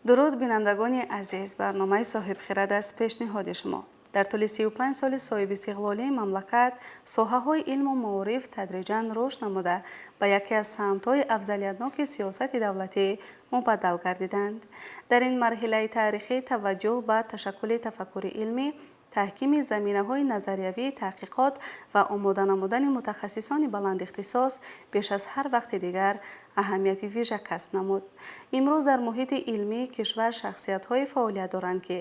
Дуруд, бинандагони азиз! Барномаи «Соҳибхирад» аст пешниҳоди шумо. Дар тӯли 35 соли соҳибистиқлолии мамлакат соҳаҳои илму маориф тадриҷан рушд намуда, ба яке аз самтҳои афзалиятноки сиёсати давлатӣ мубаддал гардиданд. Дар ин марҳилаи таърихӣ таваҷҷӯҳ ба ташаккули тафаккури илмӣ, таҳкими заминаҳои назариявии таҳқиқот ва омода намудани мутахассисони баландихтисос беш аз ҳар вақти дигар аҳамияти вижа касб намуд. Имрӯз дар муҳити илмии кишвар шахсиятҳое фаъолият доранд, ки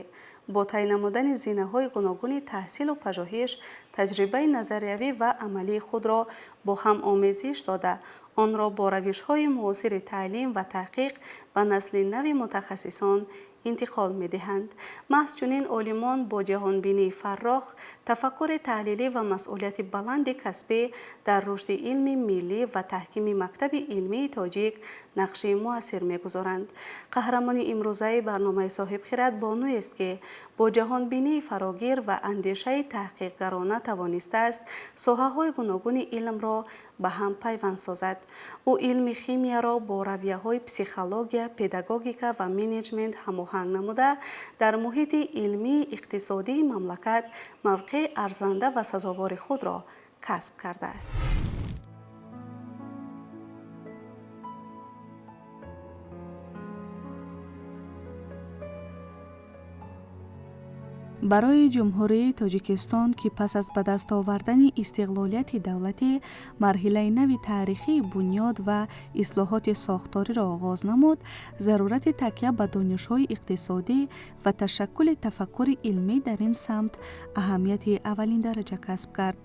бо тай намудани зинаҳои гуногуни таҳсилу пажӯҳиш таҷрибаи назариявӣ ва амалии худро бо ҳам омезиш дода, онро бо равишҳои муосири таълим ва таҳқиқ ба насли нави мутахассисон интиқол медиҳанд. Маҳз чунин олимон бо ҷаҳонбинии фаррох, тафаккури таҳлилӣ ва масъулияти баланди касбӣ дар рушди илми миллӣ ва таҳкими мактаби илмии тоҷик нақши муассир мегузоранд. Қаҳрамони имрӯзаи барномаи «Соҳибхирад» бонуест, ки бо ҷаҳонбинии фарогир ва андешаи таҳқиқгарона тавонистааст соҳаҳои гуногуни илмро ба ҳам пайванд созад. Ӯ илми химияро бо равияҳои психология, педагогика ва менеҷмент ҳамоҳанг намуда, дар муҳити илмии иқтисодии мамлакат мавқеи арзанда ва сазовори худро касб кардааст. Барои Ҷумҳурии Тоҷикистон, ки пас аз ба даст овардани истиқлолияти давлатӣ марҳилаи нави таърихии бунёд ва ислоҳоти сохториро оғоз намуд, зарурати такя ба донишҳои иқтисодӣ ва ташаккули тафаккури илмӣ дар ин самт аҳамияти аввалиндараҷа касб кард.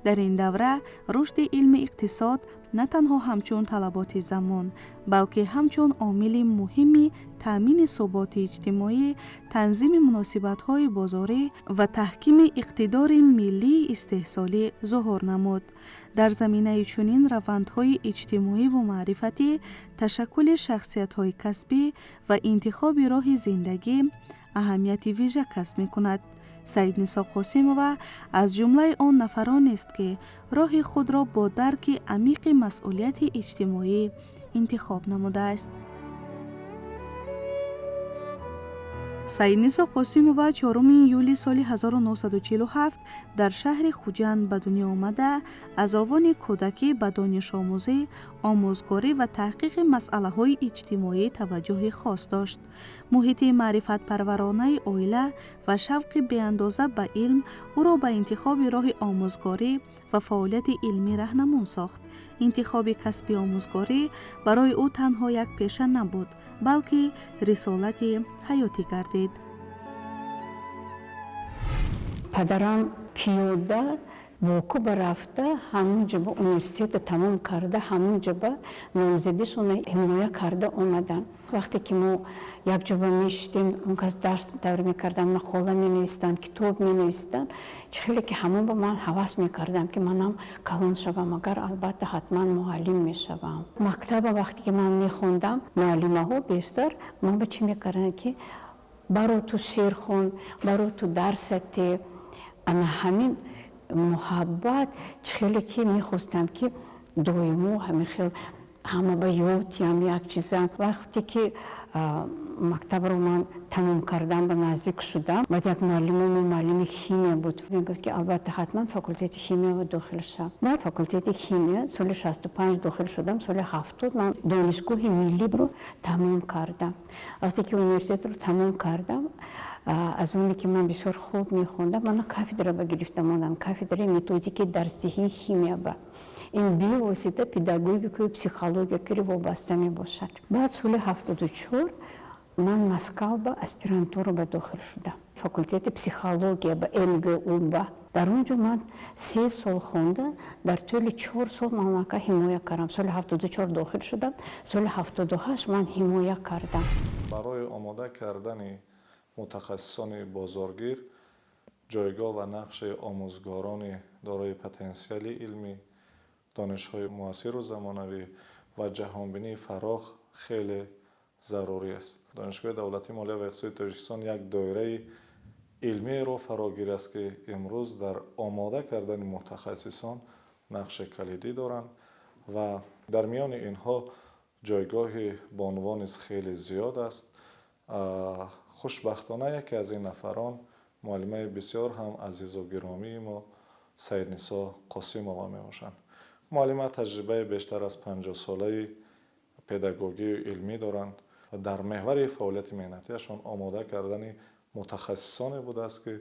Дар ин давра рушди илми иқтисод на танҳо ҳамчун талаботи замон, балки ҳамчун омили муҳими таъмини суботи иҷтимоӣ, танзими муносибатҳои бозорӣ ва таҳкими иқтидори миллии истеҳсолӣ зуҳур намуд. Дар заминаи чунин равандҳои иҷтимоиву маърифатӣ ташаккули шахсиятҳои касбӣ ва интихоби роҳи зиндагӣ аҳамияти вижа касб мекунад. Саиднисо Қосимова аз ҷумлаи он нафаронест, ки роҳи худро бо дарки амиқи масъулияти иҷтимоӣ интихоб намудааст. Саиднисо Қосимова 4 июли соли 1947 дар шаҳри Хуҷанд ба дунё омада, аз овони кӯдакӣ ба донишомӯзӣ, омӯзгорӣ ва таҳқиқи масъалаҳои иҷтимоӣ таваҷҷӯҳи хос дошт. Муҳити маърифатпарваронаи оила ва шавқи беандоза ба илм ӯро ба интихоби роҳи омӯзгорӣ ва фаъолияти илмӣ раҳнамун сохт. Интихоби касби омӯзгорӣ барои ӯ танҳо як пеша набуд, балки рисолати ҳаётӣ гардид. Падарам пиёда Боку ба рафта, ҳамунҷо ба университета тамом карда, ҳамунҷо ба номзадишона ҳимоя карда омаданд. Вақте ки мо якҷоба мешидем, он кас дарс давр мекарданд, мақола менавистанд, китоб менавистанд. Чӣ хеле ки ҳамон ба ман ҳавас мекардам, ки манам калон шавам, агар албатта ҳатман муаллим мешавам. Мактаба вақте ки ман мехондам, муаллимаҳо бештар ман ба чӣ мекарданд, ки баро ту шеър хон, баро ту дарсате. Ана ҳамин муҳаббат, чӣ хеле ки мехостам, ки доимо ҳамин хел ҳама ба ёдиам як чизам. Вақте ки мактабро ман тамом кардам, ба наздик шудам, баъд як муаллимомо, муаллими химия буд, мегуфт, ки албатта ҳатман факултети химия дохил шав. Баъд факултети химия соли 65 дохил шудам. Соли 70 ман Донишгоҳи миллиро тамом кардам. Вақте ки университетро тамом кардам, аз оне ки ман бисёр хуб мехондам, мана кафедра ба гирифта мондам, кафедраи методики дарсдиҳии химия ба. Ин бевосита педагогикаю психология кири вобаста мебошад. Баъд соли 74 ман Москав ба аспирантура ба дохил шудам, факултети психология ба МГУ ба. Дар он ҷо ман 3 сол хонда, дар тӯли 4 сол ман мака ҳимоя кардам. Соли 74 дохил шудам, соли 78 ман ҳимоя кардам. Барои омода кардани мутахассисони бозоргир ҷойгоҳ ва нақши омӯзгорони дорои потенсиали илмӣ, донишҳои муассиру замонавӣ ва ҷаҳонбинии фарох хеле зарурӣ аст. Донишгоҳи давлатии молия ва иқтисоди Тоҷикистон як доираи илмиеро фарогир аст, ки имрӯз дар омода кардани мутахассисон нақши калидӣ доранд ва дар миёни инҳо ҷойгоҳи бонувон низ хеле зиёд аст. Хушбахтона, яке аз ин нафарон муаллимаи бисёр ҳам азизу гиромии мо Саиднисо Қосимова мебошанд. Муаллима таҷрибаи бештар аз 50-солаи педагогию илмӣ доранд. Дар меҳвари фаъолияти меҳнатиашон омода кардани мутахассисоне будааст, ки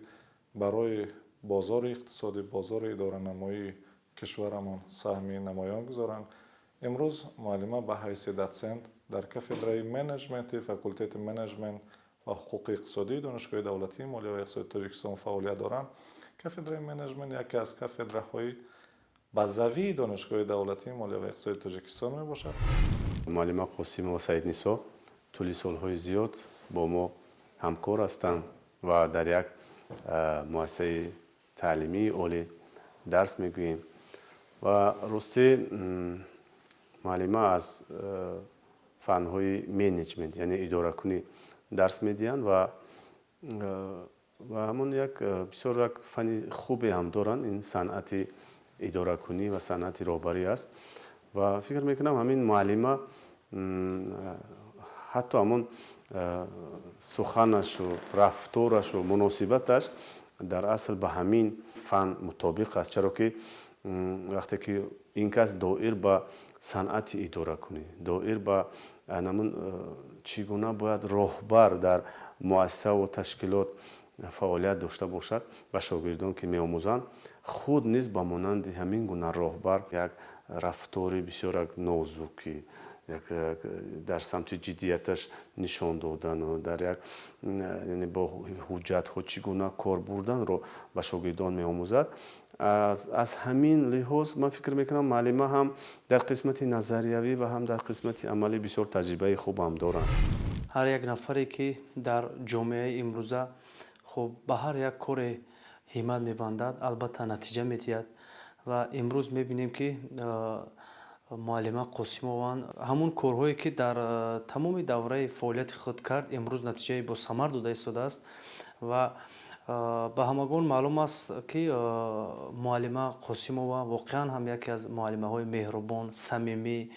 барои бозори иқтисодӣ, бозори идоранамоии кишварамон саҳми намоён гузоранд. Имрӯз муаллима ба ҳайси дотсент дар кафедраи менеҷменти факултети менеҷмент ва ҳуқуқи иқтисодии Донишгоҳи давлатии молия ва иқтисоди Тоҷикистон фаъолият доранд. Кафедраи менеҷмент яке аз кафедраҳои базавии Донишгоҳи давлатии молия ва иқтисоди Тоҷикистон мебошад. Муаллима Қосимова Саиднисо тӯли солҳои зиёд бо мо ҳамкор ҳастанд ва дар як муассисаи таълимии олӣ дарс мегӯем. Ва ростӣ, муаллима аз фанҳои менеҷмент, яъне идоракунӣ дарс медиҳанд ва ҳамон як бисёр як фани хубе ҳам доранд. Ин санъати идоракунӣ ва санъати роҳбарӣ аст. Ва фикр мекунам, ҳамин муаллима ҳатто ҳамон суханашу рафторашу муносибаташ дар асл ба ҳамин фан мутобиқ аст, чаро ки вақте ки ин кас доир ба санъати идоракунӣ, доир ба ҳамун чӣ гуна бояд роҳбар дар муассисаву ташкилот фаъолият дошта бошад, ба шогирдон ки меомӯзанд, худ низ ба монанди ҳамин гуна роҳбар як рафтори бисёр як нозукӣ, як дар самти ҷиддияташ нишон додану дар як, яъне бо ҳуҷҷатҳо чӣ гуна кор бурданро ба шогирдон меомӯзад. Аз ҳамин лиҳоз ман фикр мекунам, муаллима ҳам дар қисмати назариявӣ ва ҳам дар қисмати амалӣ бисёр таҷрибаи хубам доранд. Ҳар як нафаре, ки дар ҷомеаи имрӯза, хуб, ба ҳар як коре ҳиммат мебандад, албатта, натиҷа медиҳад. Ва имрӯз мебинем, ки муаллима Қосимован ҳамун корҳое, ки дар тамоми давраи фаъолияти худ кард, имрӯз натиҷаи босамар дода истодааст. Ва ба ҳамагон маълум аст, ки муаллима Қосимова воқеан ҳам яке аз муаллимаҳои меҳрубон, самимӣ,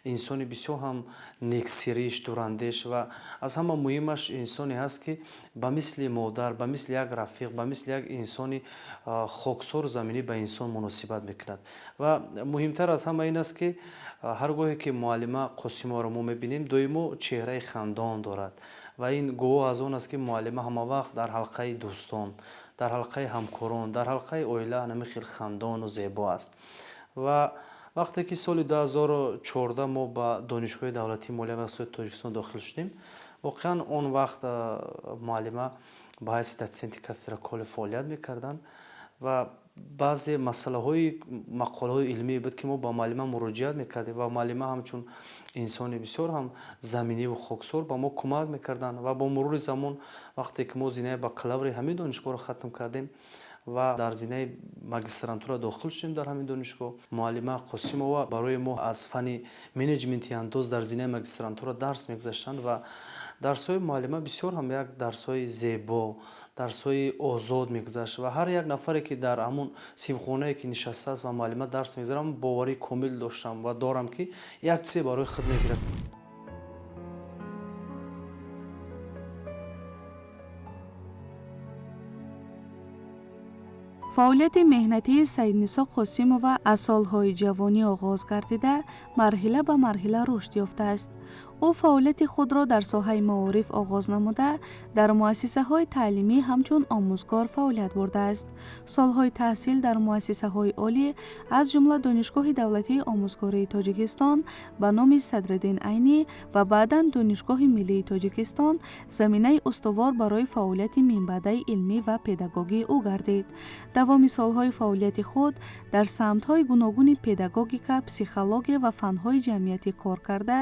инсони бисёр ҳам нексириш, дурандеш ва аз ҳама муҳимаш инсоне ҳаст, ки ба мисли модар, ба мисли як рафиқ, ба мисли як инсони хоксору заминӣ ба инсон муносибат мекунад. Ва муҳимтар аз ҳама ин аст, ки ҳар гоҳе ки муаллима Қосимоваро мо мебинем, доимо чеҳраи хандон дорад. Ва ин гувоҳ аз он аст, ки муаллима ҳамавақт дар ҳалқаи дӯстон, дар ҳалқаи ҳамкорон, дар ҳалқаи оила ҳамин хел хандону зебо аст. Ва вақте ки соли 2014 мо ба Донишгоҳи давлатии молия ва иқтисоди Тоҷикистон дохил шудем, воқеан он вақт муаллима ба ҳайси дотсенти кафедра кори фаъолият мекарданд. Ва баъзе масъалаҳои мақолаҳои илмие буд, ки мо ба муаллима муроҷиат мекардем ва муаллима ҳамчун инсони бисёр ҳам заминиву хоксор ба мо кӯмак мекарданд. Ва бо мурури замон, вақте ки мо зинаи бакалаври ҳамин донишгоҳро хатм кардем ва дар зинаи магистрантура дохил шудем дар ҳамин донишгоҳ, муаллима Қосимова барои мо аз фани менеҷменти андоз дар зинаи магистрантура дарс мегузаштанд. Ва дарсҳои муаллима бисёр ҳам як дарсҳои зебо, дарсҳои озод мегузашт. Ва ҳар як нафаре, ки дар ҳамун синфхонае ки нишастааст ва муаллима дарс мегузарад, боварии комил доштам ва дорам, ки як чизе барои худ мегирад. Фаъолияти меҳнатии Саиднисо Қосимова аз солҳои ҷавонӣ оғоз гардида, марҳила ба марҳила рушд ёфтааст. Ӯ фаъолияти худро дар соҳаи маориф оғоз намуда, дар муассисаҳои таълимӣ ҳамчун омӯзгор фаъолият бурдааст. Солҳои таҳсил дар муассисаҳои олӣ, аз ҷумла Донишгоҳи давлатии омӯзгории Тоҷикистон ба номи Садриддин Айнӣ ва баъдан Донишгоҳи миллии Тоҷикистон, заминаи устувор барои фаъолияти минбаъдаи илмӣ ва педагогии ӯ гардид. Давоми солҳои фаъолияти худ дар самтҳои гуногуни педагогика, психология ва фанҳои ҷамъиятӣ кор карда,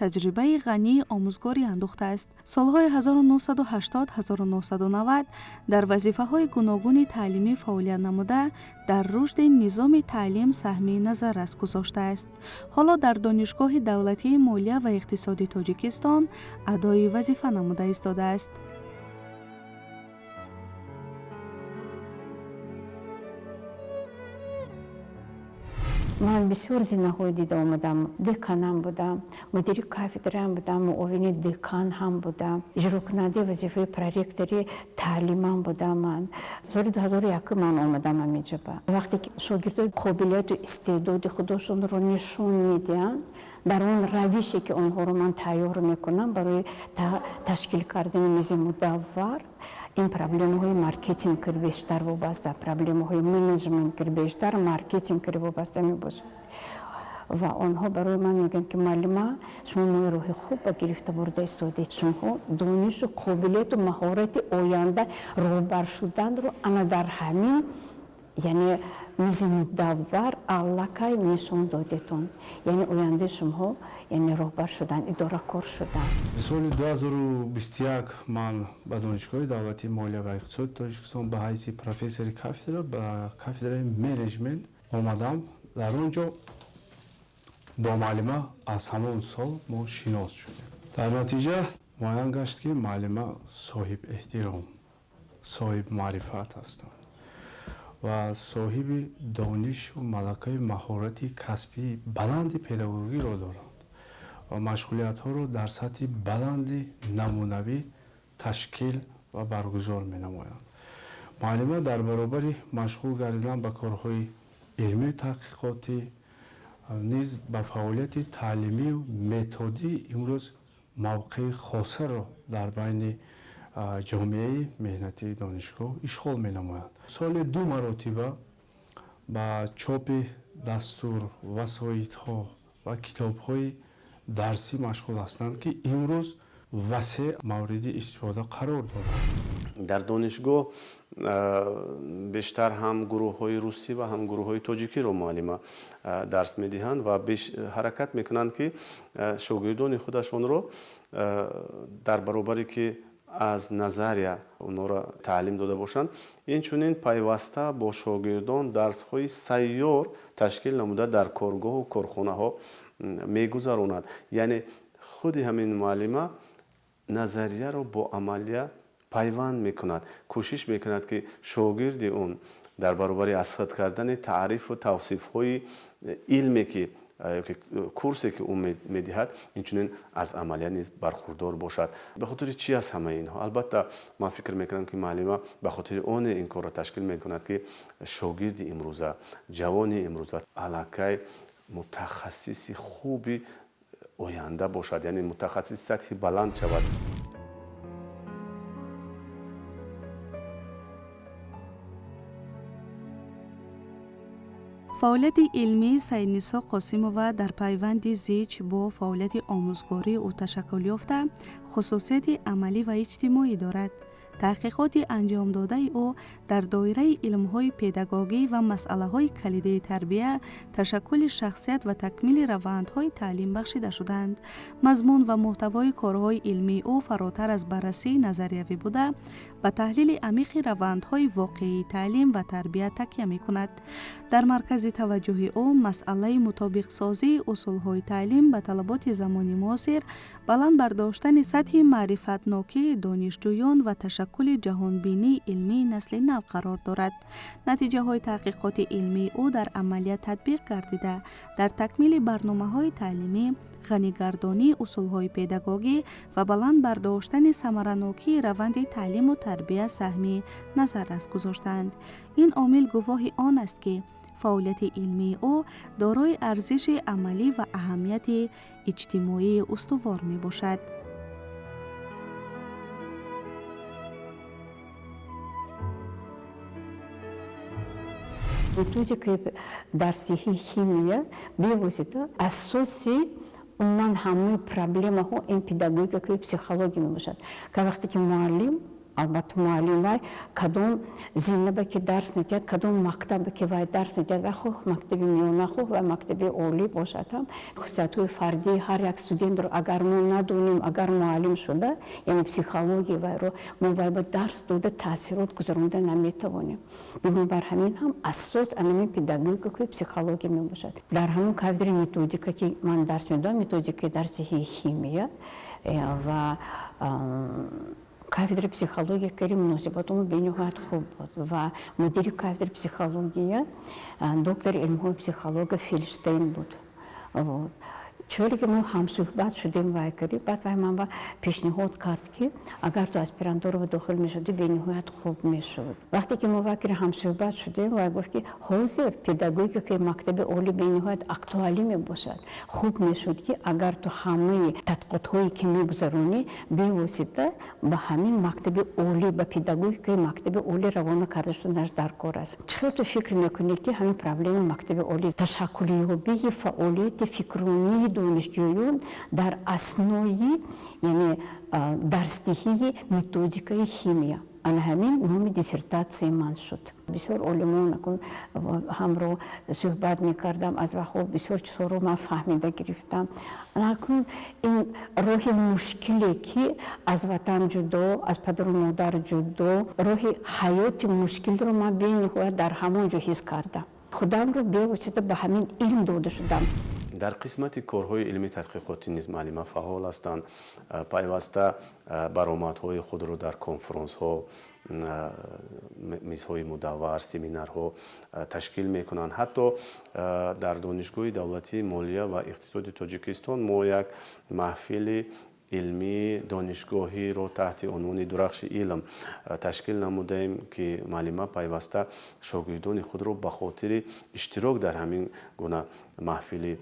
таҷрибаи ғании омӯзгорӣ андӯхтааст. Солҳои 1980-1990 дар вазифаҳои гуногуни таълимӣ фаъолият намуда, дар рушди низоми таълим саҳми назаррас гузоштааст. Ҳоло дар Донишгоҳи давлатии молия ва иқтисоди Тоҷикистон адои вазифа намуда истодааст. Ман бисёр зинаҳои дида омадам. Деканам будам, мудири кафедраам будам, муовини декан ҳам будам, иҷрокунандаи вазифаи проректори таълимам будам. Ман соли 2001 ман омадам ҳаминҷоба. Вақте ки шогирдои қобилияту истеъдоди худошонро нишон медиҳанд, дар он равише ки онҳоро ман тайёр мекунам барои ташкил кардани мизи мудаввар, ин проблемаҳои маркетинг бештар вобаста, проблемаҳои менеҷмент бештар, маркетинг вобаста мебошад. Ва онҳо барои ман мегӯянд, ки муаллима, шумо мои роҳи хуб ба гирифта бурда истодед, шумо донишу қобилияту маҳорати оянда роҳбар шуданро ана дар ҳамин, яъне мизи мудаввар, аллакай нишон додетон, яъне ояндаи шумоҳо, яъне роҳбар шудан, идоракор шудан. Соли 2021 ман ба Донишгоҳи давлатии молия ва иқтисоди Тоҷикистон ба ҳайси профессори кафедра ба кафедраи менеҷмент омадам. Дар он ҷо бо муаллима аз ҳамон сол мо шинос шудем. Дар натиҷа муайян гашт, ки муаллима соҳиб эҳтиром, соҳиб маърифат ҳастанд ва соҳиби донишу малакаи маҳорати касбии баланди педагогиро доранд ва машғулиятҳоро дар сатҳи баланди намунавӣ ташкил ва баргузор менамоянд. Муаллима дар баробари машғул гардидан ба корҳои илмию таҳқиқотӣ низ ба фаъолияти таълимию методӣ имрӯз мавқеи хосаро дар байни ҷомеаи меҳнатии донишгоҳ ишғол менамояд. Соли ду маротиба ба чопи дастур, васоитҳо ва китобҳои дарсӣ машғул ҳастанд, ки имрӯз васеъ мавриди истифода қарор дорад. Дар донишгоҳ бештар ҳам гурӯҳҳои русӣ ва ҳам гурӯҳҳои тоҷикиро муаллима дарс медиҳанд ва ҳаракат мекунанд, ки шогирдони худашонро дар баробаре ки аз назария онҳоро таълим дода бошанд, инчунин пайваста бо шогирдон дарсҳои сайёр ташкил намуда, дар коргоҳу корхонаҳо мегузаронад. Яъне худи ҳамин муаллима назарияро бо амалия пайванд мекунад, кӯшиш мекунад, ки шогирди он дар баробари аз худ кардани таърифу тавсифҳои илме ки курсе ки ӯ медиҳад, инчунин аз амалия низ бархурдор бошад. Ба хотири чӣ аст ҳамаи инҳо? Албатта, ман фикр мекунам, ки муаллима ба хотири оне ин корро ташкил мекунад, ки шогирди имрӯза, ҷавони имрӯза аллакай мутахассиси хуби оянда бошад, яъне мутахассиси сатҳи баланд шавад. Фаъолияти илмии Саиднисо Қосимова дар пайванди зич бо фаъолияти омӯзгории ӯ ташаккул ёфта, хусусияти амалӣ ва иҷтимоӣ дорад. Таҳқиқоти анҷомдодаи ӯ дар доираи илмҳои педагогӣ ва масъалаҳои калидии тарбия, ташаккули шахсият ва такмили равандҳои таълим бахшида шуданд. Мазмун ва муҳтавои корҳои илмии ӯ фаротар аз баррасии назариявӣ буда, ба таҳлили амиқи равандҳои воқеии таълим ва тарбия такя мекунад. Дар маркази таваҷҷӯҳи ӯ масъалаи мутобиқсозии усулҳои таълим ба талаботи замони муосир, баланд бардоштани сатҳи маърифатнокии донишҷӯён ва ташаккули ҷаҳонбинии илмии насли нав қарор дорад. Натиҷаҳои таҳқиқоти илмии ӯ дар амалият татбиқ гардида, дар такмили барномаҳои таълимӣ, ғанигардонии усулҳои педагогӣ ва баланд бардоштани самаранокии раванди таълиму тарбия саҳми назаррас гузоштаанд. Ин омил гувоҳи он аст, ки фаъолияти илмии ӯ дорои арзиши амалӣ ва аҳамияти иҷтимоии устувор мебошад. Методикаи дарсиҳии химия бевосита асоси умуман ҳамаи проблемаҳо ин педагогикаи психология мебошад. Ка вақте ки муаллим, албатта, муаллим вай кадом зинаба ки дарс медиҳад, кадом мактаба ки вай дарс медиҳад, вай хоҳ мактаби миёна, хоҳ вай мактаби олӣ бошад ҳам, хусусиятҳои фардии ҳар як студентро агар мо надонем, агар муаллим шуда, яъне психологияи вайро мо вай ба дарс дода, таъсирот гузаронда наметавонем. Бинобар ҳамин ҳам асос анамин педагогикаи психология мебошад. Дар ҳамон кафедраи методика, ки ман дарс медодам, методикаи дарсиҳии химия ва Кафедраи психология кари муносибатомо бениҳоят хуб буд ва мудири кафедраи психология доктори илмҳои психология Филштейн буд. Вот. Чоре ки мо ҳамсӯҳбат шудем, вай кари, баъд вай ман ба пешниҳод кард, ки агар ту аспирантура дохил мешудӣ, бениҳоят хуб мешуд. Вақте ки мо вай кари ҳамсӯҳбат шудем, вай гуфт, ки ҳозир педагогикаи мактаби олӣ бениҳоят актуалӣ мебошад, хуб мешуд, ки агар ту ҳамаи тадқиқотҳое ки мегузаронӣ, бевосита ба ҳамин мактаби олӣ, ба педагогикаи мактаби олӣ равона карда шуданаш дар кор аст. Чӣ хел ту фикр мекунӣ, ки ҳамин проблемаи мактаби олӣ, ташаккулёбии фаъолияти фикронии донишҷӯён дар аснои, яъне дарсдиҳии методикаи химия? Ана ҳамин номи диссертатсияи ман шуд. Бисёр олимон ҳамро суҳбат мекардам, аз вақто бисёр чизҳоро ман фаҳмида гирифтам. Акнун ин роҳи мушкиле, ки аз ватан ҷудо, аз падару модар ҷудо, роҳи ҳаёти мушкилро ман бениҳоят дар ҳамон ҷо ҳис кардам. Худамро бевосита ба ҳамин илм дода шудам. Дар қисмати корҳои илмии тадқиқотӣ низ муаллима фаъол ҳастанд. Пайваста баромадҳои худро дар конфронсҳо, мизҳои мудаввар, семинарҳо ташкил мекунанд. Ҳатто дар Донишгоҳи давлатии молия ва иқтисоди Тоҷикистон мо як маҳфили илмии донишгоҳиро таҳти унвони «Дурахши илм» ташкил намудаем, ки муаллима пайваста шогирдони худро ба хотири иштирок дар ҳамин гуна маҳфили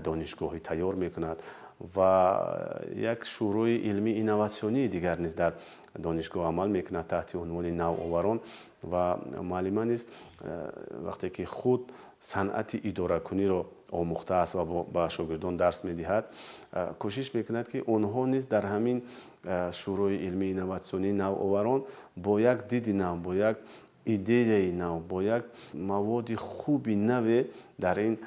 донишгоҳӣ тайёр мекунад. Ва як шӯрои илмии инноватсионии дигар низ дар донишгоҳ амал мекунад таҳти унвони «Навоварон». Ва муаллима низ, вақте ки худ санъати идоракуниро омӯхтааст ва ба шогирдон дарс медиҳад, кӯшиш мекунад, ки онҳо низ дар ҳамин шӯрои илмии инноватсионии «Навоварон» бо як диди нав, бо як идеяи нав, бо як маводи хуби наве дар ин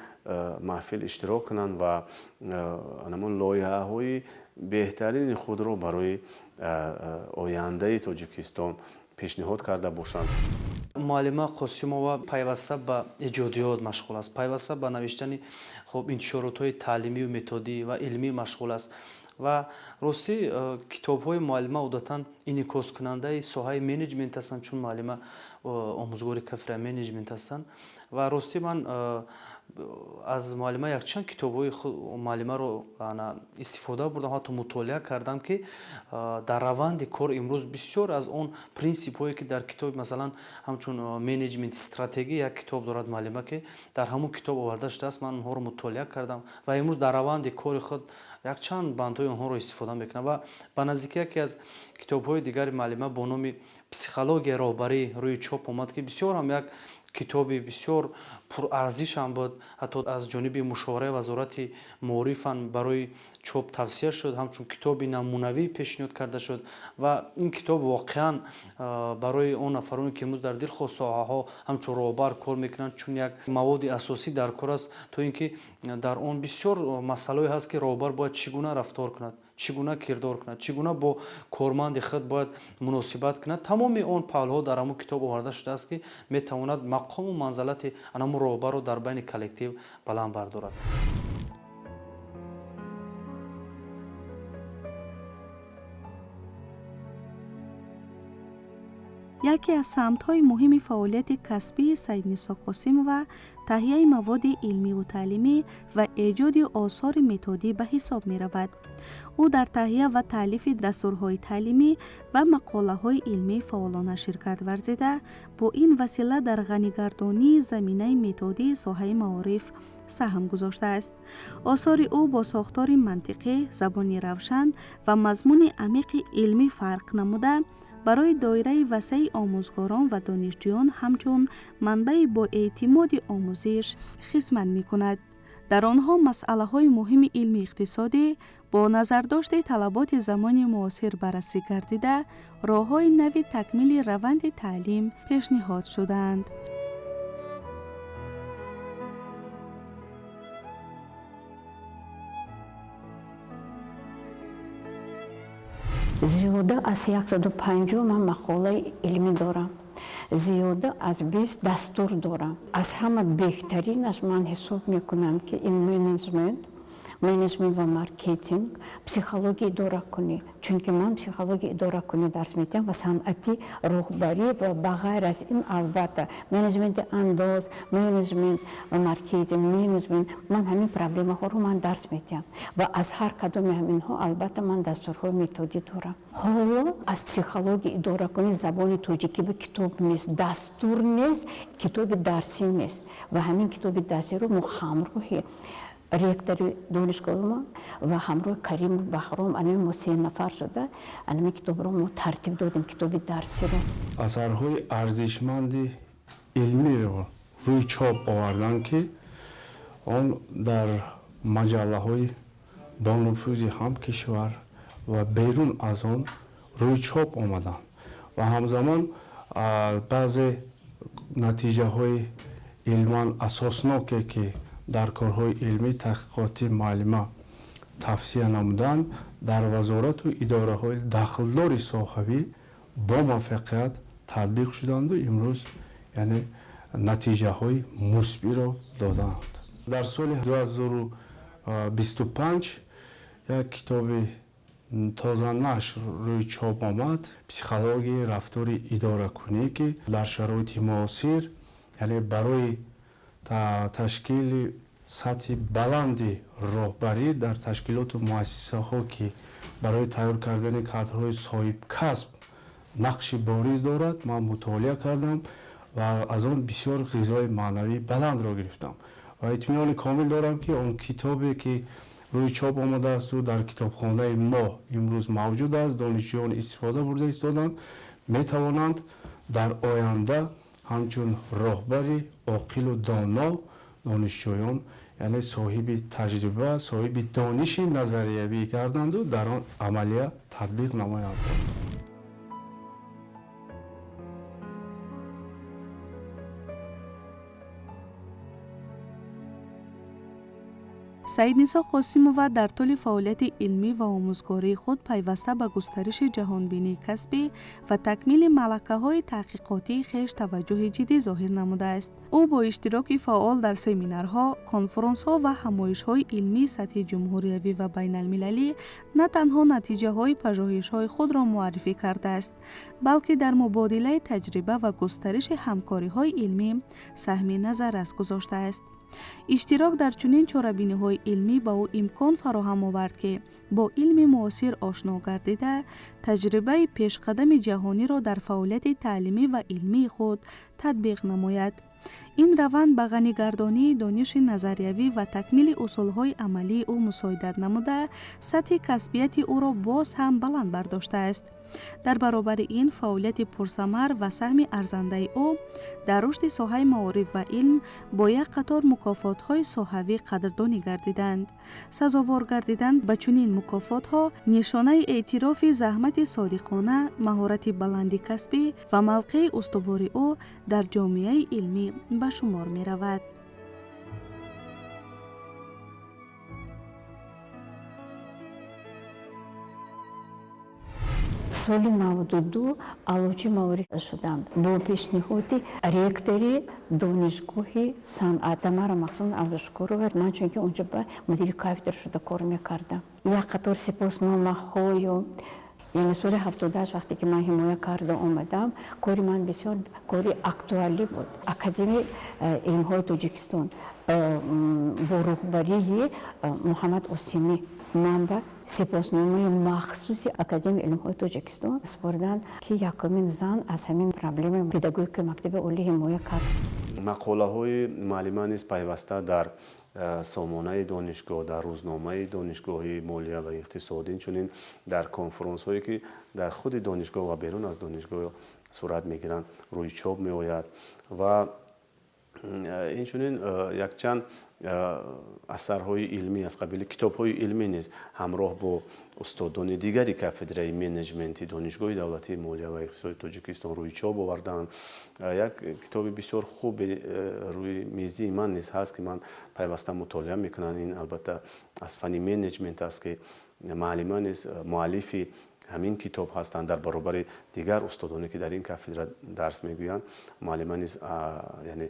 маҳфил иштирок кунанд ва ҳамон лоиҳаҳои беҳтарини худро барои ояндаи Тоҷикистон пешниҳод карда бошанд. Муаллима Қосимова пайваста ба эҷодиёт машғул аст, пайваста ба навиштани, хуб, интишоротҳои таълимию методӣ ва илмӣ машғул аст. Ва ростӣ, китобҳои муаллима одатан инъикоскунандаи соҳаи менеҷмент ҳастанд, чун муаллима омӯзгори кафедраи менеҷмент ҳастанд. Ва ростӣ, ман аз муаллима якчанд китобҳои муаллимаро истифода бурдам, ҳатто мутолиа кардам, ки дар раванди кор имрӯз бисёр аз он принсипҳое, ки дар китоби, масалан, ҳамчун менеҷмент стратегия як китоб дорад муаллима, ки дар ҳамон китоб оварда шудааст, ман онҳоро мутолиа кардам ва имрӯз дар раванди кори худ якчанд бандҳои онҳоро истифода мекунам. Ва ба наздикӣ яке аз китобҳои дигари муаллима бо номи «Психологияи роҳбарӣ» рӯи чоп омад, ки бисёр ҳам як китоби бисёр пурарзишам буд. Ҳатто аз ҷониби мушовараи Вазорати маорифам барои чоп тавсия шуд, ҳамчун китоби намунавӣ пешниҳод карда шуд. Ва ин китоб воқеан барои он нафароне, ки имрӯз дар дилхоҳ соҳаҳо ҳамчун роҳбар кор мекунанд, чун як маводи асосӣ дар кор аст, то ин ки дар он бисёр масъалаое ҳаст, ки роҳбар бояд чӣ гуна рафтор кунад, чӣ гуна кирдор кунад, чӣ гуна бо корманди худ бояд муносибат кунад. Тамоми он паҳлӯҳо дар ҳамон китоб оварда шудааст, ки метавонад мақому манзалати анамун роҳбарро дар байни коллектив баланд бардорад. Яке аз самтҳои муҳими фаъолияти касбии Саиднисо Қосимова таҳияи маводи илмиву таълимӣ ва эҷоди осори методӣ ба ҳисоб меравад. Ӯ дар таҳия ва таълифи дастурҳои таълимӣ ва мақолаҳои илмӣ фаъолона ширкат варзида, бо ин васила дар ғанигардонии заминаи методии соҳаи маориф саҳм гузоштааст. Осори ӯ бо сохтори мантиқӣ, забони равшан ва мазмуни амиқи илмӣ фарқ намуда, барои доираи васеи омӯзгорон ва донишҷӯён ҳамчун манбаи боэътимоди омӯзиш хизмат мекунад. Дар онҳо масъалаҳои муҳими илми иқтисодӣ бо назардошти талаботи замони муосир баррасӣ гардида, роҳҳои нави такмили раванди таълим пешниҳод шудаанд. Зиёда аз 150 ман мақолаи илмӣ дорам, зиёда аз 20 дастур дорам. Аз ҳама беҳтаринаш ман ҳисоб мекунам, ки ин менеҷмент Менеҷмент ва маркетинг, психологияи идоракунӣ, чунки ман психологияи идоракунӣ дарс медиҳам ва санъати роҳбарӣ ва ба ғайр аз ин, албатта, менеҷменти андоз, менеҷмент ва маркетинг, менеҷмент. Ман ҳамин проблемаҳоро ман дарс медиҳам ва аз ҳар кадоми ҳаминҳо, албатта, ман дастурҳои методӣ дорам. Ҳоло аз психологияи идоракунӣ забони тоҷикӣ ба китоб нест, дастур нест, китоби дарсӣ нест ва ҳамин китоби дарсиро мо ҳамроҳи ректори донишгоҳи ва ҳамроҳи Каримов Баҳром, анами мо се нафар шуда, анами китобро мо тартиб додем, китоби дарсиро. Асарҳои арзишманди илмиро рӯи чоп оварданд, ки он дар маҷаллаҳои бонуфузи ҳам кишвар ва берун аз он рӯи чоп омаданд ва ҳамзамон баъзе натиҷаҳои илман асосноке, ки дар корҳои илмӣ таҳқиқотӣ муаллима тавсия намуданд, дар вазорату идораҳои дахлдори соҳавӣ бо муваффақият татбиқ шуданду имрӯз, яъне, натиҷаҳои мусбиро доданд. Дар соли 2025 як китоби тозанашр рӯи чоп омад, «Психологияи рафтори идоракунӣ», ки дар шароити муосир, яъне, барои ташкили сатҳи баланди роҳбарӣ дар ташкилоту муассисаҳо, ки барои тайёр кардани кадрҳои соҳибкасб нақши бориз дорад, ман мутолиа кардам ва аз он бисёр ғизои маънавии баландро гирифтам ва итминони комил дорам, ки он китобе, ки рӯи чоп омадаасту дар китобхонаи мо имрӯз мавҷуд аст, донишҷӯён истифода бурда истоданд, метавонанд дар оянда ҳамчун роҳбари оқилу доно донишҷӯён, яъне, соҳиби таҷриба, соҳиби дониши назариявӣ гарданду дар он амалия татбиқ намоянд. Саиднисо Қосимова дар тӯли фаъолияти илмӣ ва омӯзгории худ пайваста ба густариши ҷаҳонбинии касбӣ ва такмили малакаҳои таҳқиқотии хеш таваҷҷӯҳи ҷиддӣ зоҳир намудааст. Ӯ бо иштироки фаъол дар семинарҳо, конфронсҳо ва ҳамоишҳои илмии сатҳи ҷумҳуриявӣ ва байналмилалӣ на танҳо натиҷаҳои пажӯҳишҳои худро муаррифӣ кардааст, балки дар мубодилаи таҷриба ва густариши ҳамкориҳои илмӣ саҳми назаррас гузоштааст. Иштирок дар чунин чорабиниҳои илмӣ ба ӯ имкон фароҳам овард, ки бо илми муосир ошно гардида, таҷрибаи пешқадами ҷаҳониро дар фаъолияти таълимӣ ва илмии худ татбиқ намояд. Ин раванд ба ғанигардонии дониши назариявӣ ва такмили усулҳои амалии ӯ мусоидат намуда, сатҳи касбияти ӯро боз ҳам баланд бардоштааст. Дар баробари ин, фаъолияти пурсамар ва саҳми арзандаи ӯ дар рушди соҳаи маориф ва илм бо як қатор мукофотҳои соҳавӣ қадрдонӣ гардиданд. Сазовор гардидан ба чунин мукофотҳо нишонаи эътирофи заҳмати содиқона, маҳорати баланди касбӣ ва мавқеи устувори ӯ дар ҷомеаи илмӣ ба шумор меравад. Соли 92 аълочи маориф шудам бо пешниҳоди ректори донишгоҳи санъат Тамара Махсум Абдушукурова. Ман чунки унҷо ба мудири кафедра шуда кор мекардам, як қатор сипосномаҳою, яъне, соли 78, вақте ки ман ҳимоя карда омадам, кори ман бисёр кори актуалӣ буд. Академияи илмҳои Тоҷикистон бо роҳбарии Муҳаммад Осимӣ ман ба сипосномаи махсуси Академияи илмҳои Тоҷикистон супориданд, ки якумин зан аз ҳамин проблемаи педагогикаи мактаби олӣ ҳимоя кард. Мақолаҳои муаллима низ пайваста дар сомонаи донишгоҳ, дар рӯзномаи донишгоҳи молия ва иқтисод, инчунин дар конфронсҳое, ки дар худи донишгоҳ ва берун аз донишгоҳ сурат мегиранд, рӯи чоп меояд ва инчунин якчанд асарҳои илмӣ аз қабили китобҳои илмӣ низ ҳамроҳ бо устодони дигари кафедраи менеҷменти Донишгоҳи давлатии молия ва иқтисоди Тоҷикистон рӯи чоп овардаанд. Як китоби бисёр хуби рӯи мизии ман низ ҳаст, ки ман пайваста мутолиа мекунам. Ин, албатта, аз фанни менеҷмент аст, ки муаллима низ муаллифи ҳамин китоб ҳастанд. Дар баробари дигар устодоне, ки дар ин кафедра дарс мегӯянд, муаллима низ, яъне,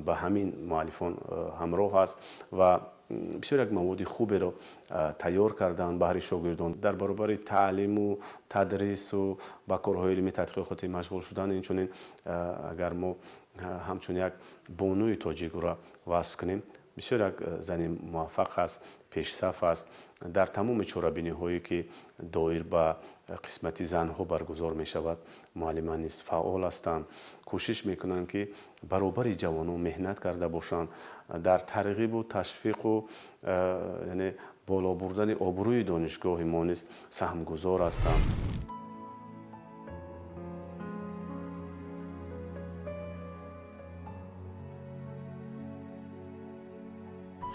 ба ҳамин муаллифон ҳамроҳ аст ва Бисёр як маводи хуберо тайёр карданд баҳри шогирдон. Дар баробари таълиму тадрису ба корҳои илмӣ тадқиқотӣ машғул шудан, инчунин агар мо ҳамчун як бонуи тоҷик ӯро васф кунем, бисёр як зани муваффақ аст, пешсаф аст. Дар тамоми чорабиниҳое ки доир ба қисмати занҳо баргузор мешавад, муаллима низ фаъол ҳастанд, кӯшиш мекунанд ки баробари ҷавонон меҳнат карда бошанд дар тарғибу ташвиқу, яъне боло бурдани обрӯи донишгоҳи мо низ саҳмгузор ҳастанд.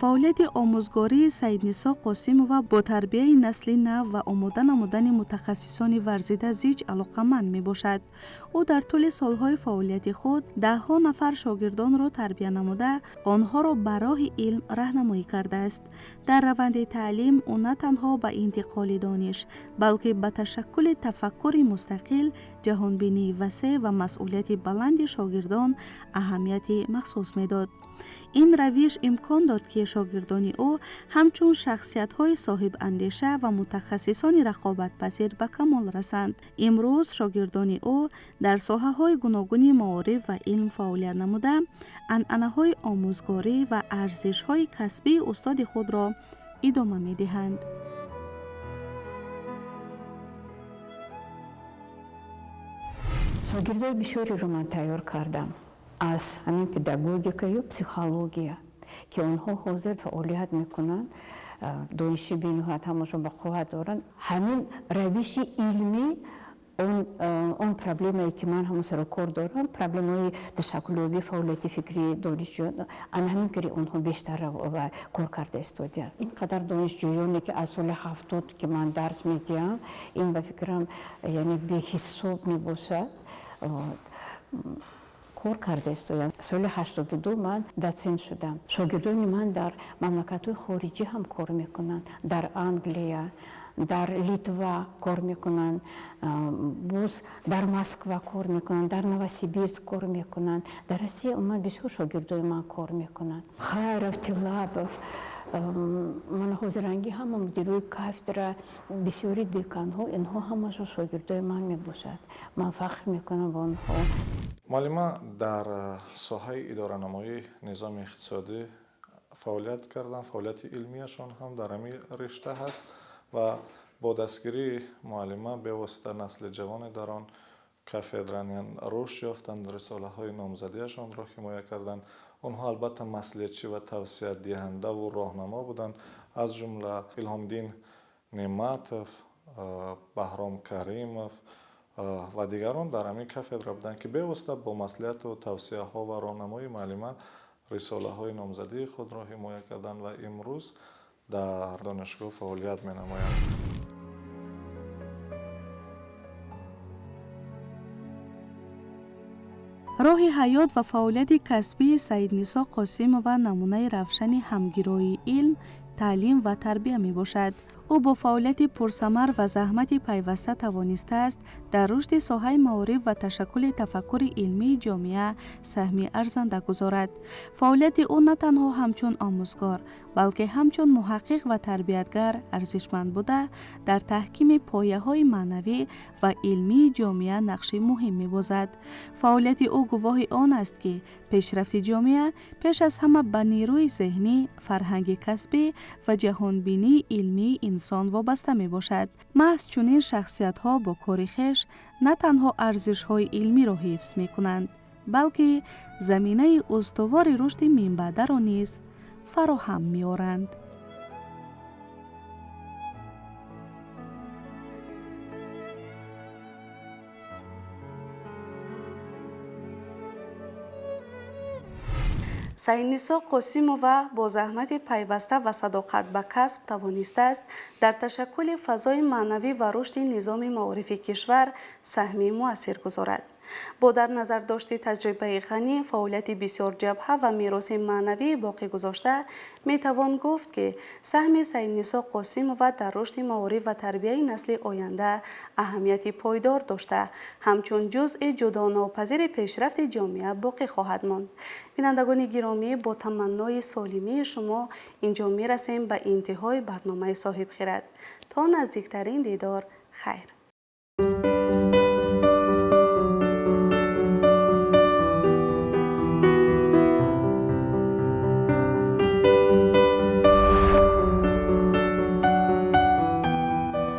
Фаъолияти омӯзгории Саиднисо Қосимова бо тарбияи насли нав ва омода намудани мутахассисони варзида зич алоқаманд мебошад. Ӯ дар тӯли солҳои фаъолияти худ даҳҳо нафар шогирдонро тарбия намуда, онҳоро ба роҳи илм раҳнамоӣ кардааст. Дар раванди таълим ӯ на танҳо ба интиқоли дониш, балки ба ташаккули тафаккури мустақил, ҷаҳонбинии васеъ ва масъулияти баланди шогирдон аҳамияти махсус медод. Ин равиш имкон дод, ки шогирдони ӯ ҳамчун шахсиятҳои соҳибандеша ва мутахассисони рақобатпазир ба камол расанд. Имрӯз шогирдони ӯ дар соҳаҳои гуногуни маориф ва илм фаъолият намуда, анъанаҳои омӯзгорӣ ва арзишҳои касбии устоди худро идома медиҳанд. Шогирдои бисёреро ман тайёр кардам аз ҳамин педагогикаю психология, ки онҳо ҳозир фаъолият мекунанд, дониши бениҳоят ҳамашон ба қувват доранд. Ҳамин равиши илмӣ, он проблемае ки ман ҳамон саро кор дорам, проблемаи ташаккулёбии фаъолияти фикрии донишҷӯён, ана ҳамин кори онҳо бештар кор карда истодианд. Ин қадар донишҷӯёне ки аз соли 70 ки ман дарс медиҳам, ин ба фикрам, яъне беҳисоб мебошад, кор карда истоям. Соли 82 ман дотсент шудам. Шогирдони ман дар мамлакатҳои хориҷӣ ҳам кор мекунанд, дар Англия, дар Литва кор мекунанд, боз дар Москва кор мекунанд, дар Новосибирск кор мекунанд. Дар Россия умуман бисёр шогирдои ман кор мекунанд. Хайров, Тилабов, мана ҳозиранги ҳама мудирои кафедра, бисёри деканҳо, инҳо ҳамашон шогирдои ман мебошад. Ман фахр мекунам ба онҳо. Муаллима дар соҳаи идоранамоии низоми иқтисодӣ фаъолият карданд, фаъолияти илмияшон ҳам дар ҳамин ришта ҳаст ва бо дастгирии муаллима бевосита насли ҷавоне дар он кафедра рушд ёфтанд, рисолаҳои номзадиашонро ҳимоя карданд. Онҳо албатта маслиҳатчӣ ва тавсиядиҳандаву роҳнамо буданд, аз ҷумла Илҳомдин Неъматов, Баҳром Каримов ва дигарон дар ҳамин кафедра буданд, ки бевосита бо маслиҳату тавсияҳо ва роҳнамоии муаллима рисолаҳои номзадии худро ҳимоя карданд ва имрӯз дар донишгоҳ фаъолият менамоянд. Роҳи ҳаёт ва фаъолияти касбии Саиднисо Қосимова намунаи равшани ҳамгироии илм, таълим ва тарбия мебошад. Ӯ бо фаъолияти пурсамар ва заҳмати пайваста тавонистааст дар рушди соҳаи маориф ва ташаккули тафаккури илмии ҷомеа саҳми арзанда гузорад. Фаъолияти ӯ на танҳо ҳамчун омӯзгор, балки ҳамчун муҳаққиқ ва тарбиятгар арзишманд буда, дар таҳкими пояҳои маънавӣ ва илмии ҷомеа нақши муҳим мебозад. Фаъолияти ӯ гувоҳи он аст, ки пешрафти ҷомеа пеш аз ҳама ба нерӯи зеҳнӣ, фарҳанги касбӣ ва ҷаҳонбинии илмии инсон вобаста мебошад. Маҳз чунин шахсиятҳо бо кори хеш на танҳо арзишҳои илмиро ҳифз мекунанд, балки заминаи устувори рушди минбаъдаро низ фароҳам меоранд. Саиднисо Қосимова бо заҳмати пайваста ва садоқат ба касб тавонистааст дар ташаккули фазои маънавӣ ва рушди низоми маорифи кишвар саҳми муассир гузорад. Бо дар назардошти таҷрибаи ғанӣ, фаъолияти бисёрҷабҳа ва мероси маънавии боқӣ гузошта, метавон гуфт, ки саҳми Саиднисо Қосимова дар рушди маориф ва тарбияи насли оянда аҳамияти пойдор дошта, ҳамчун ҷузъи ҷудонопазири пешрафти ҷомеа боқӣ хоҳад монд. Бинандагони гиромӣ, бо таманнои солимии шумо инҷо мерасем ба интиҳои барномаи Соҳибхирад. То наздиктарин дидор, хайр.